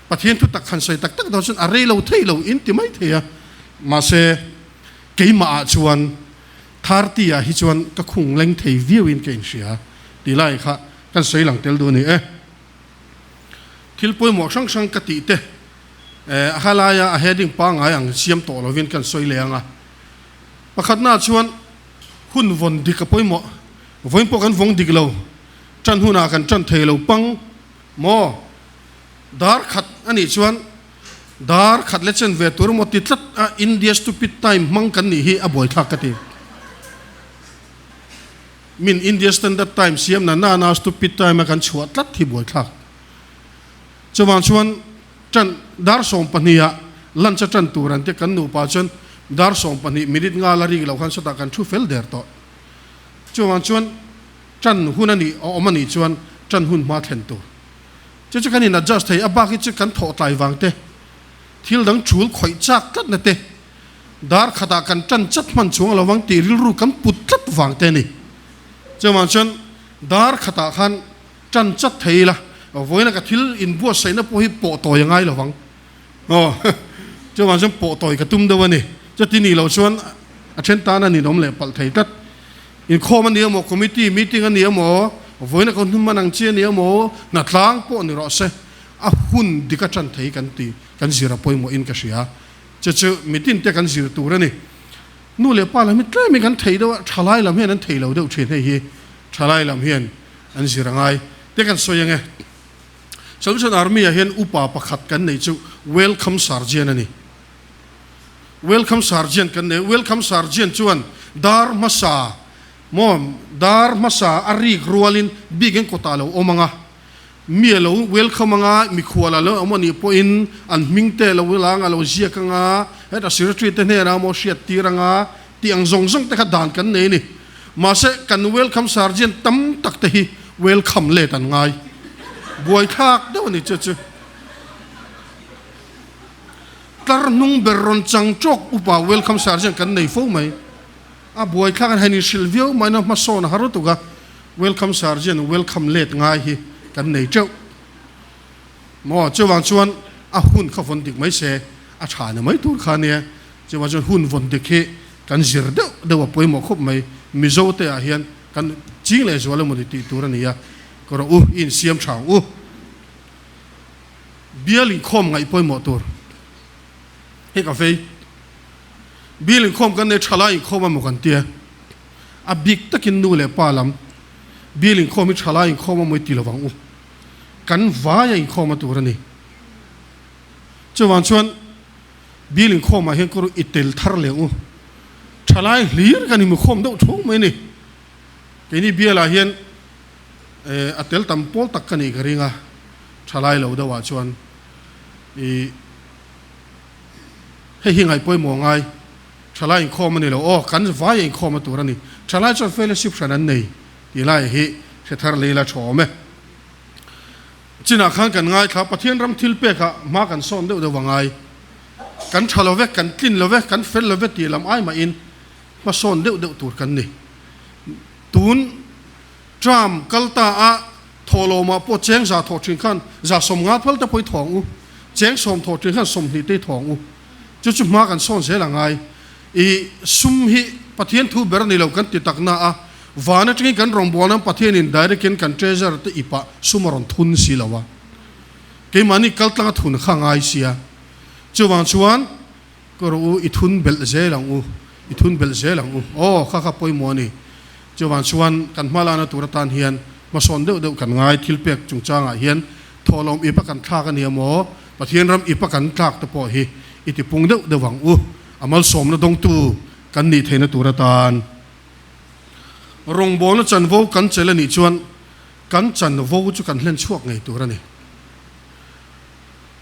Pathian thu tak han sawi tak tak dawn chuan a rei lo thei lo in ti mai thei a, mahse keimah ah chuan 30 ah hi chuan ka khung leng thei viau in ka inhria tih laiah kha kan sawi lang tel duh a ni e. Thil pawimawh hrang hrang ka tih te a halaia a heading pangngai ang siam tawh lovin kan sawi leh ang a. Pakhatnaah chuan hun vawn dik a pawimawh. Vawiin pawh kan vawng dik lo, tan hunah kan tan thei lo pang maw? Dar khat a nih chuan dar khat le chen ve tur maw ti tlat a India stupid time hmang kan nih hi a buaithlak ka ti. Min India Standard Time siam na nana stupid time a kan chhuah tlat hi buaithlak. Chuvang chuan tan dar 12 ah lunch a tan tur an tia kan nupa chuan dar 12 minute nga la rik lo khan sawtah kan thu fel der tawh. Chuvang chuan tan hun a nih a awm a nih chuan tan hun hma thlen tur. Chu chu kan in adjust thei a bak hi chu kan thawh tlai vang te thil dang chul khawih chak tlat na te Dar khatah kan ṭan chat hman chuang lo vang tih rilru kan put tlat vang te a ni. Chuvang chuan dar khatah khan ṭan chat thei ila, vawiina ka thil inbuatsaihna pawh hi pawh tawi a ngai lo vang. Aw, chuvang chuan pawh tawi ka tum deuh a ni. Chuti nih loh chuan a ṭhen tan a ninawm leh palh thei tlat. Inkhawm a ni emaw, committee meeting a ni emaw, vawiina ka hnum man ang chi a ni emaw, hnatlang pawh ni rawh se, a hun dik a ṭan thei kan ti, kan zir a pawimawhin ka hria. Chu chu mitin te kan zir tur a ni. Nu leh pa lam hi tlem in kan thei deuh a, thalai lam hian an thei lo deuh thin hei hi. Thalai lam hian an zir a ngai te kan sawi ang e. Salvation Army ah hian upa pakhat kan neih chu Welcome Sergeant a ni. Welcome Sergeant kan nei. Welcome Sergeant chuan dar hmasa maw dar hmasa a rik rualin biak in kawtah a lo awm ang a, mi a lo welcome ang a, mikhual a lo awm a nih pawhin an hming te a lo lang a lo ziak ang a, heta secretary te hnenah maw hriat tir ang a tih ang zawng zawng te kha dan kan nei a ni. Mahse kan welcome sergeant tam tak te hi welcome let an ngai. Buaithlak deuh a ni chu chu. Tlar hnung ber rawn chang tawk upa welcome sergeant kan nei fo mai. A buaithlak an han inhrilh viau mai na hmasawn a har lutuk a, welcome sergeant welcome let ngai hi kan nei teuh. Maw chuvang chuan a hun kha vawn dik mai se a tha ni mai tur kha nia. Chuvang chuan hun vawn dik hi kan zir deuh deuh a pawimawh khawp mai. Mizo te ah hian kan ching leh zual emawni tih tur a ni a, ka rawh u i insiam tha ang u. Bial inkhawm ngaih pawimawh tur hi ka vei. Bial inkhawm kan nei thalai inkhawm emaw kan tia, a bik takin nu leh pa lam bial inkhawm hi thalai inkhawm emaw i ti lovang u. Kan vaia inkhawm a tur a ni. Chuvang chuan bial inkhawmah hian kawr i tel thar leh ang u. Thalai hlir kan inmukhawm deuh thu mai a ni. Keini bialah hian a tel tam pawl tak ka nih ka ring a, thalai lo deuhah chuan i hei hi ngaih pawimawh ngai, thalai inkhawm a ni lo, aw kan vaia inkhawm a tur a ni, thalai chuan fellowship hran an nei tih lai hi hre thar lei la tha awm e. Chinah khan kan ngaithla, Pathian ram thil pekah hma kan sawn deuh deuh a ngai, kan tha lo ve, kan tlin lo ve, kan fel lo ve tih lam ai mahin hmasawn deuh deuh tur kan ni. Tun Term kal ta a thawhlawmah pawh cheng za thawh thin khan za 50 phal te pawh i thawng u, cheng 10 thawh thin khan 20 te i thawng u. Chu chu hma kan sawn zel a ngai. I sum hi Pathian thu ber a ni lo kan ti tak na a, van atangin kan rawngbâwl nan Pathianin direct in kan treasure te ipah sum a rawn thun si lo a. Keimahni kaltlanga thun kha ngai sia. Chuvang chuan Ka rawh u, i thun belh zel ang u, i thun belh zel ang u. Aw, kha kha pawimawh a ni. Chuvang chuan kan hmalakna tur atan hian hmasawn deuh deuh kan ngai, thil pek chungchangah hian thawhlawm ip a kan thlak a nia maw, Pathian ram ip a kan tlak te pawh hi i tipung deuh deuh ang u, a malsawmna dawngtu kan nih theihna tur atan. Rawngbawlna chanvo kan chelh a nih chuan kan chanvo chu kan hlen chhuak ngei tur a ni.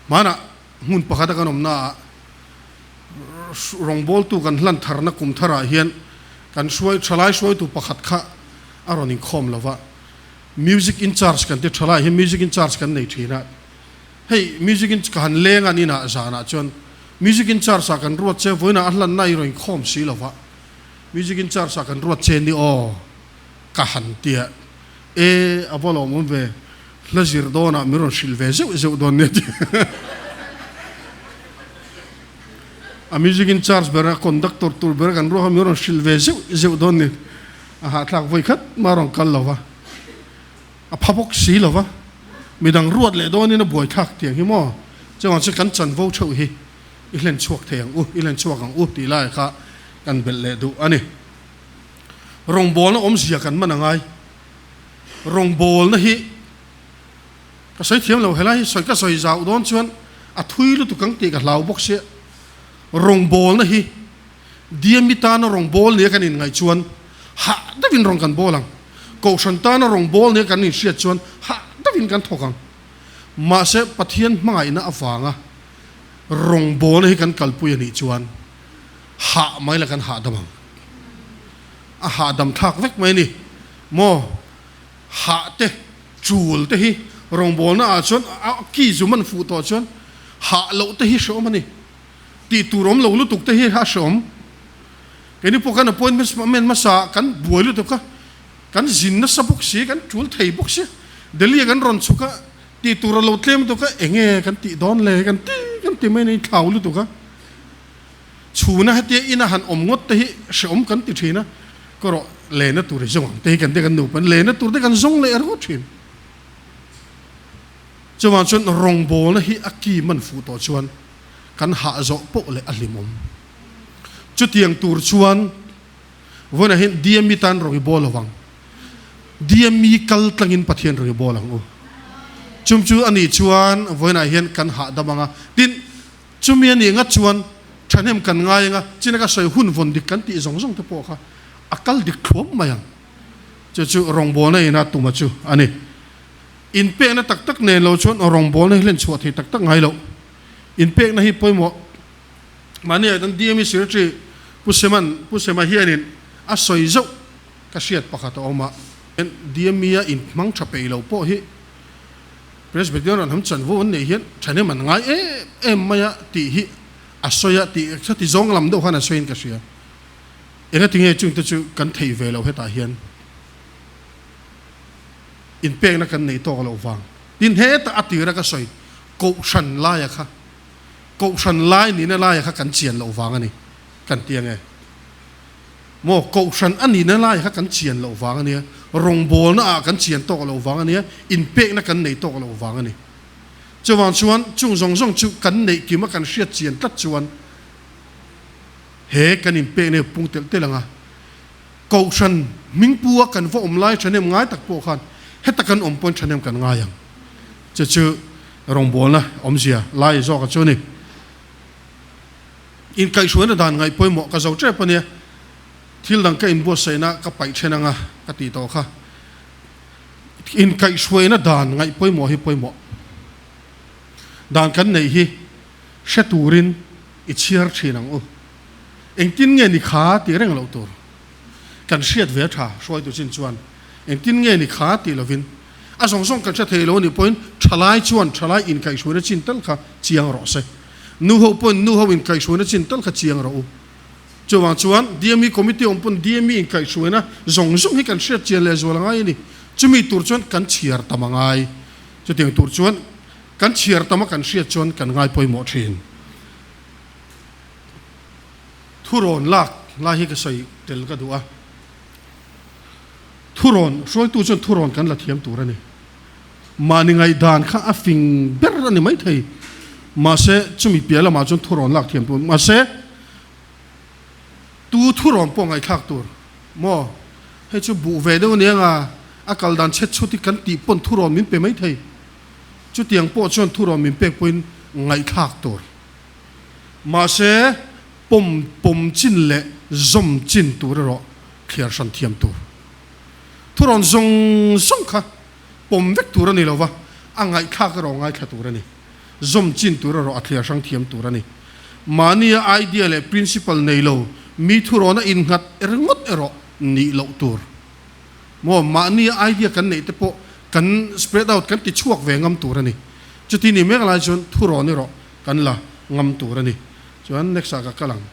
Hmanah. Hmun pakhata kan awmnaah rawngbawltu kan hlan tharna kum tharah hian kan hruai thalai hruaitu pakhat kha a rawn inkhawm lo va, music in charge kan ti thalai hian music in charge kan nei thin a, hei music in ka han leng a ninah zanah chuan music in charge ah kan ruat che vawiinah a hlanna i rawn inkhawm si lo va, music in charge ah kan ruat che ni aw ka han tia e a va lawmawm ve. Hla zir dawnah min rawn hrilh ve zeuh zeuh dawn nia ti. A music in charge ber a conductor tur ber kan ruak a min rawn hrilh ve zeuh zeuh dawn ni. A hahthlak vawi khat mah a rawn kal lo va, a pha bawk si lo va, midang ruat leh dawnin a buaithlak tiang hi maw? Chuvang chu kan chanvo theuh hi i hlen chhuak thei ang u, i hlen chhuak ang u tih lai kha kan belh leh duh a ni. Rawngbawlna awmzia kan man a ngai. Rawngbawlna hi ka sawi thiam lo, helai hi sawi ka sawi zauh dawn chuan a thui lutuk ang tih ka hlau bawk sia. Rawngbawlna hi Diami tana rawngbâwl nia kan inngaih chuan hah deuhin rawn kan bâwl ang. Kohhran tana rawngbâwl nia kan inhriat chuan hah deuhin kan thawk ang. Mahse Pathian hmangaihna avanga rawngbâwlna hi kan kalpui a nih chuan hah mai la kan hahdam ang. A hahdam thlak vek mai a ni. Maw hah te, chul te hi rawngbawlna ah chuan a ki zum an fuh tawh chuan hah loh te hi hreawm a ni. Tih tur awm lo lutuk te hi a hreawm. Keini pawh kan appointment hmasa ah kan buai lutuk a, kan zin nasa bawk si, kan chul thei bawk si. Delhi ah kan rawn chhuk a, tih tur a lo tlem lutuk a, enge kan tih dawn le kan ti kan ti mai a ni, thlau lutuk a. Chhuna hetia ina han awm ngawt te hi hreawm kan ti thin a, ka rawh lena tur hi zawng ang te hi kan ti kan nupa in lena tur te kan zawng leh ringawt thin. Chuvang chuan rawngbawlna hi a ki man fuh tawh chuan kan hah zawh poh leh a hlimawm. Chutiang tur chuan vawiinah hian DME tan rawng i bawl lovang. DME kal tlangin Pathian rawng i bawl ang u. Chum chu a nih chuan vawiinah hian kan hahdam ang a. Tin, chumi a nih ngat chuan thahnem kan ngai ang a, china ka sawi hun vawn dik kan tih zawng zawng te pawh kha a kal dik thluam mai ang. Chu chu rawngbawlna ina tuma chu a ni. Inpekna tak tak nen lo chuan rawngbawlna hi hlen chhuah thei tak tak ngai loh. Inpekna hi pawimawh. Mahni ah hian DME Secretary Pu Seman, Pu Sema hianin a sawi zauh ka hriat pakhat a awm a. DME a inhmang tha peih lo pawh hi Presbyterian rawn ham chanvo an neih hian thahnem an ngai em em mai a tih hi a sawi a tih kha ti zawng lam deuh khan a sawiin ka hria. Engatinge chungte chu kan theih ve lo hetah hian inpekna kan neih tawk loh vang. Tin hetah a tira ka sawi Kohhran laia kha Kohhran lai nihna laia kha kan chian loh vang a ni kan ti ange. Maw Kohhran a nihna laia kha kan chian loh vang a nia, rawngbawlna ah kan chian tawk loh vang a nia, inpekna kan nei tawk loh vang a ni. Chuvang chuan chung zawng zawng chu kan neih kim a kan hriat chian tlat chuan he kan inpekna hi pung telh telh ang a. Kohhran hmingpu a kan va awm lai thahnem ngai tak pawh khan heta kan awm pawn thahnem kan ngai ang. Chu chu rawngbawlna awmzia lai zawk a chu ni. Inkaihhruaina dan ngaih pawimawh ka zo tep a nia. Thil dang ka inbuatsaihna ka paih then anga ka tih tawh kha. Inkaihhruaina dan ngaih pawimawh hi pawimawh. Dan kan neih hi hre turin i chhiar thin ang u. Engtin nge ni kha tih reng loh tur. Kan hriat ve a tha, hruaitu chin chuan engtin nge ni kha tih lovin a zawng zawng kan hre thei lo a nih pawhin thalai chuan thalai inkaihhruaina chin tal kha chiang rawh se. Nu ho pawhin nu ho inkaihhruaina chin tal kha chiang rawh u. Chuvang chuan DME committee awm pawn DME inkaihhruaina zawng zawng hi kan hriat chian leh zual a ngai a ni. Chumi tur chuan kan chhiar tam a ngai. Chutiang tur chuan kan chhiar tam a kan hriat chuan kan ngai pawimawh thin. Thurawn lak lai hi ka sawi tel ka duh a, thurawn hruaitu chuan thurawn kan la thiam tur a ni. Mahni ngaihdan kha a fing ber a ni maithei, mahse chumi piah lamah chuan thurawn lak thiam tur, mahse tu thurawn pawh ngaihthlak tur maw? Hei chu buh ve deuh a ni anga a kal dan chhet chhut hi kan tih pawn thurawn min pe maithei, chutiang pawh chuan thurawn min pek pawhin ngaihthlak tur. Mahse, pawm pawm chin leh zawm chin tur erawh thliar hran thiam tur. Thurawn zawng zawng kha pawm vek tur a ni lo va, a ngaihthlak erawh ngaithla tur a ni. Zawm chin tur erawh a thliar hrang thiam tur a ni. Mahnia idea leh principle nei lo mi thurawn a innghat ringawt erawh nih loh tur. Maw, mahnia idea kan neih te pawh kan spread out, kan ti chhuak ve ngam tur a ni. Chuti ni mek lai chuan thurawn erawh kan la ngam tur a ni. Chuan next ah ka kal ang.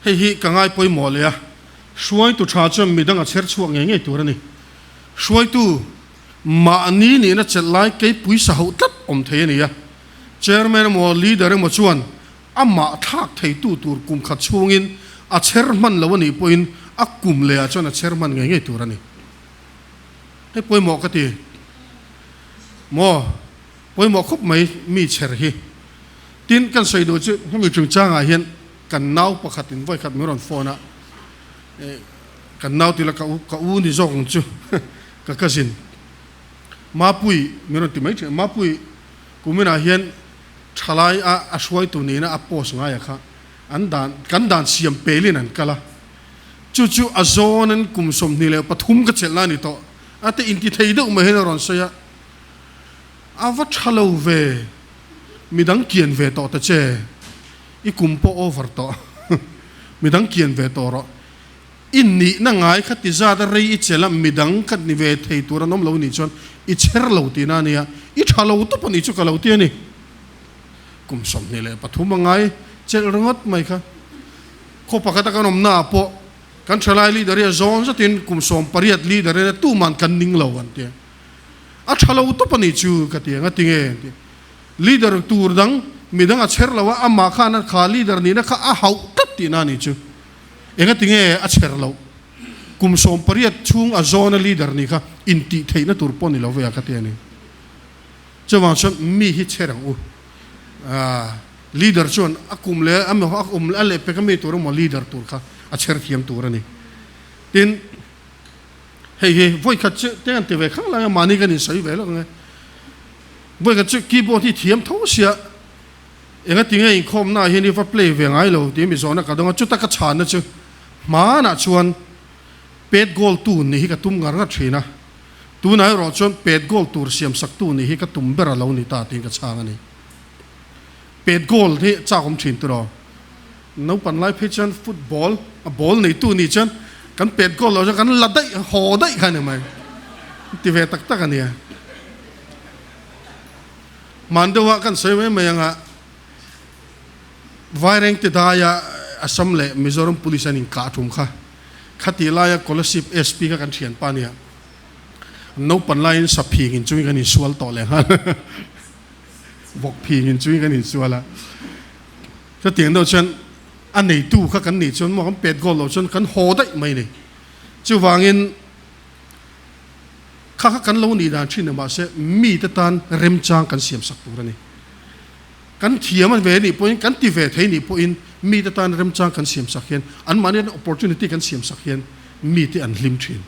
Hei hi ka ngai pawimawh leh a, hruaitu tha chuan midang a chher chhuak ngei ngei tur a ni. Hruaitu mahni nihna chelh lai keipui sa hauh tlat awm thei a ni a. Chairman emaw leader emaw chuan amah thlak theitu tur kum khat chhungin a chher hman lo a nih pawhin a kum lehah chuan a chher hman ngei ngei tur a ni. Hei pawimawh ka ti maw? Pawimawh khawp mai mi chher hi. Tin, kan sawi duh chu hemi chungchangah hian kan nau pakhatin vawi khat min rawn phone a, kan nau tila ka u ka u ni zawk ang chu ka cousin Mapui min rawn ti mai thin a, Mapui kuminah hian thalai a a hruaitu nihna a post ngaia kha an dan kan dan siam pelin an kal a. Chu chu a zawnin kum 23 ka chelh na a ni tawh. A te inti thei deuh mai hian a rawn sawi a, A va tha lo ve, midang kian ve tawh ta che, i kum pawh over tawh, midang kian ve tawh rawh. I nihna ngai kha ti zat a rei i chelh a, midang kha ni ve thei tur an awm lo nih chuan i chher lo tihna a nia, i tha lo tawp a nih chu ka lo ti a ni. Kum 23 a ngai chelh ringawt mai kha. Khaw pakhata kan awmna ah pawh kan thalai leader hi a zawn zatin kum 18 leader in a tuman kan ning lo an ti a. A tha lo tawp a nih chu ka ti ang a ti nge an ti. Leader tur dang midang a chher lo a, amah khan a kha leader nihna kha a hauh tlat tihna a nih chu. Enga ti nge a chher loh? Kum 18 chhung a zawn a leader nih kha intih theihna tur pawh ni lo ve a ka ti a ni. Chuvang chuan mi hi chher ang u. Aaa. Leader chuan a kum leh a a kum a lehpek ami tur emaw leader tur kha a chher thiam tur a ni. Tin, hei hi vawi khat chu teng an ti ve khang lai a, mahni kan insawi ve lawk ang e. Vawi khat chu keyboard hi thiam tho sia, enga tinge inkhawmna ah hian i va play ve ngai lo tih mi zawhna ka dawng a, chuta ka chhanna chu hmanah chuan pet goal tu nih hi ka tum ngar ngar thin a, tunah erawh chuan pet goal tur siam sak tu nih hi ka tum ber a lo ni ta tiin ka chhang a ni. Pet goal hi chak awm thin tiraw? Naupan lai phei chuan football a ball neitu nih chuan kan pet goal loh chuan kan la daih haw daih kha a ni mai. Ti ve tak tak a nia. Hman deuha kan sawi mai mai anga Vairengte daia Assam leh Mizoram Police an inkah tum kha. Khati laia Kolasib SP kha kan thianpa a nia. Naupan laiin saphing in chungin kan insual tawh leh nghal. Vawk phing in chungin kan insual a. Chutiang deuh chuan a neitu kha kan nih chuan maw kan pet goal loh chuan kan haw daih mai a ni. Chuvangin kha kha kan lo nih dan thin a mahse mite tan remchang kan siam sak tur a ni. Kan thiam a ve nih pawhin kan ti ve thei nih pawhin mite tan remchang kan siam sak hian anmahni an opportunity kan siam sak hian mite an hlim thin.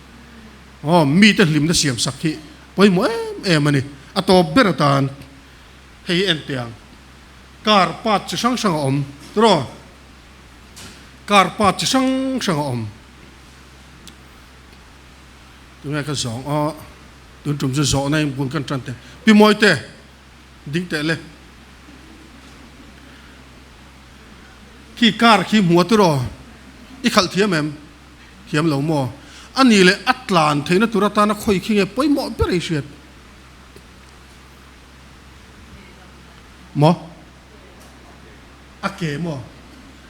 Aw mite hlimna siam sak hi pawimawh em em a ni. A tawp ber atan hei hi en teh ang. Car part chi hrang hrang a awm tiraw? Car part chi hrang hrang a awm. Tunge ka zawng aw tun tum chu zawhna in bul kan tan teh. Pi Mawite ding teh le. Khi car khi hmu a tiraw? I khalh thiam em? Thiam lo maw? A nih leh a tlan theihna tur atana khawi khi nge pawimawh ber i hriat? Maw? A ke maw?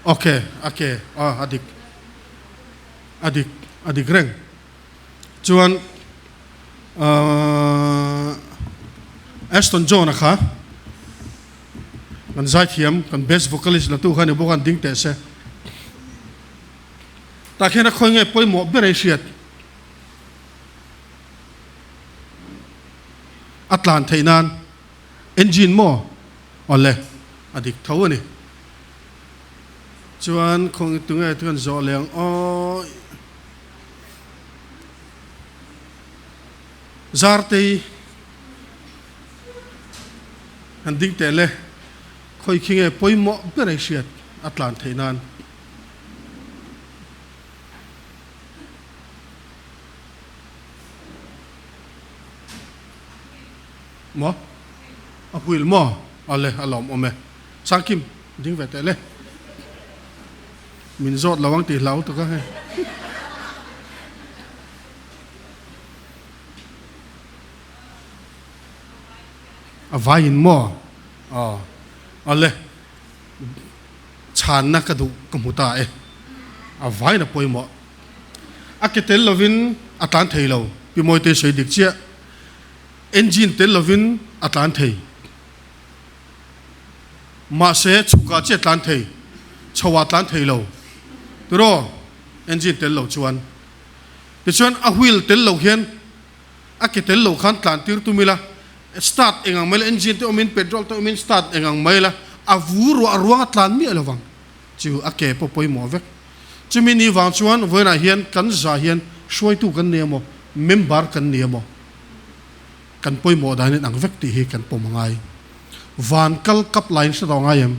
Ok, a ke, aw a dik, a dik, a dik reng. Chuan ahh Aston John-a kha kan zaithiam, kan best vocalist la tu kha ni bawk a, an ding teh se. Tah khian a khawi nge pawimawh ber ei hriat? A tlan theih nan engine maw? Awle, a dik tho a ni. Chuan khawnge tunge chu kan zawh leh ang aw. Zartei han ding teh le, khawi khi nge pawimawh ber ei hriat a tlan theih nan? Maw? A wheel maw? Awle, a lawm awm e. Sangkim, ding ve teh le. Min zawt lo ang tih hlau tak a hei. A vaiin maw? Aw, awle. Chhanna ka duh ka hmu ta e. A vain a pawimawh. A ke tel lovin a tlan thei lo. Pi Mawitei sawi dik chiah. Engine tel lovin a tlan thei. Mahse chhukah chiah tlan thei. Chhoah tlan thei lo. Tiraw? Engine tel lo chuan. Tichuan a wheel tel lo hian a ke tel lo khan tlan tir tum ila, start eng ang mai la, engine te awmin petrol te awmin start eng ang mai la, a vu ruah ruang a tlan miah lo vang chu a ke pawh pawimawh vek. Chumi ni vang chuan vawiinah hian kan za hian hruaitu kan ni emaw, member kan ni emaw kan pawimawh dan in ang vek tih hi kan pawm a ngai. Van kal kap laiin hre tawh ngai em?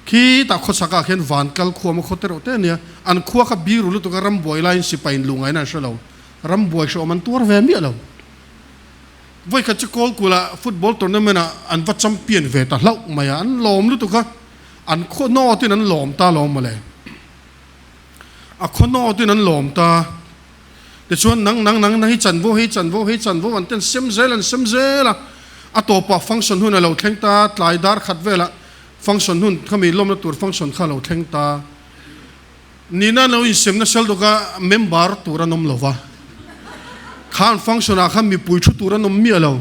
Khi tah khawchhak ah khian van kal khua maw khaw te reuh te a nia, an khua kha biru lutuk a rambuai laiin sipai in luh ngaiin an hre lo. Ram buai hrehawm an tuar ve miah lo. Vawikhat chu Kawlkula football tournament ah an va champion ve ta hlauh mai a, an lawm lutuk a, an khaw nawtin an lawm ta alawm mawle. A khaw nawtin an lawm ta. Tichuan nang nang nang nang hi chanvo hei chanvo hei chanvo an ten sem zel an sem zel a, a tawpah function hun a lo thleng ta, tlai dar khat velah function hun khami lawmna tur function kha a lo thleng ta. Nina lo insem nasa lutuk a, member tur an awm lo va. Khan function ah khan mipui thu tur an awm miah lo.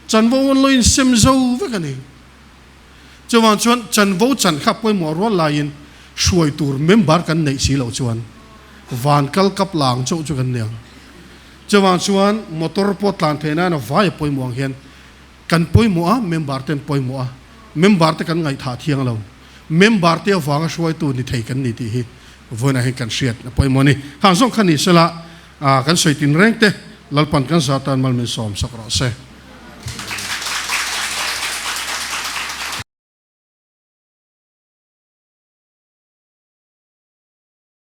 Chanvo an lo insem zo vek a ni. Chuvang chuan chanvo chan kha pawimawh rual laiin hruai tur member kan neih si loh chuan van kal kap lang chauh chu kan ni ang. Chuvang chuan motor pawh tlan theih nan a vai a pawimawh ang hian kan pawimawh a, member ten pawimawh a. Member te kan ngaihthah thiang lo. Member te avanga hruaitu ni thei kan ni tih hi vawiinah hian kan hriat a pawimawh a ni. Khang zawng kha ni sela kan sawi tin reng te Lalpan kan zah tan mal min sawm sak rawh se.